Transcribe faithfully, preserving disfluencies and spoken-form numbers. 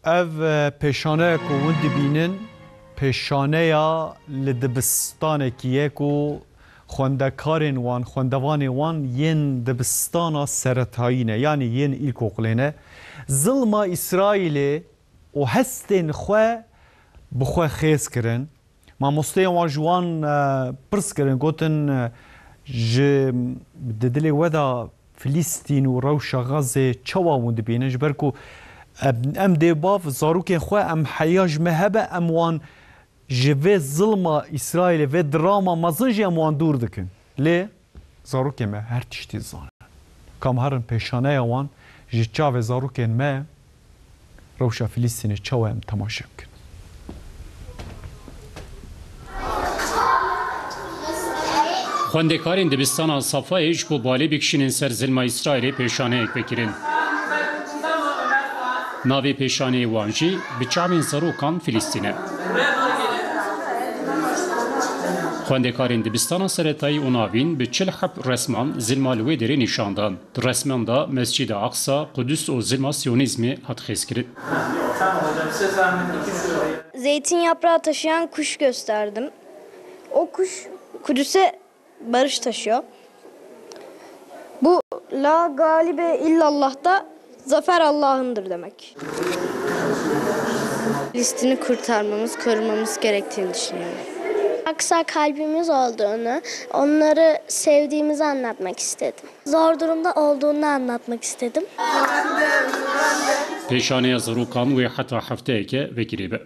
Ev, e, pêşaneya ku hûn dibînin, pêşaneya li dibistanekî ye ku xwendekarên wan, xwendevanê wan yên dibistana seretayî ne, yanî yên îlkoqilê ne. Zilma Îsraîlê û hestên xwe bi xwe xêz kirin. Mamosteyên wan ji wan, e, pirs kirin, gotin, e, ji, di dilê we de Filîstîn û rewşa Xezê çawa hûn dibînin? Ji ber ku em, em dê bav zarokên xwe em heya ji me hebe, em wan ji vê zilma Îsraîlê, vê drama mezin jî em wan dûr dikin. Lê zarokên me her tiştî zanin. Kam herin pêşaneya wan ji çavê zarokên me rewşa Filîstînê çawa em temaşe bikin. Xwendekarên dibistana Safayê ji bo balê bikişînin ser zilma Îsraîlê pêşaneyek vekirin. Navê pêşaneyê wan jî bi çavên zarokan Filîstîn e. Xwendekarên dibistana seretayî û navîn bi çil heb resman zilma li wê derê nîşan dan. Di resman de Mescîda Aqsa, Qudus û zilma Siyonîzmê hat xêzkirin. Zeytin yaprağı taşıyan kuş gösterdim. O kuş Kudüs'e barış taşıyor. Bu la galibe illallah da zafer Allah'ındır demek. Filistin'i kurtarmamız, korumamız gerektiğini düşünüyorum. Aksa kalbimiz olduğunu, onları sevdiğimizi anlatmak istedim. Zor durumda olduğunu anlatmak istedim. Pêşaneya zarokan wê heta hefteyeke vekirî be.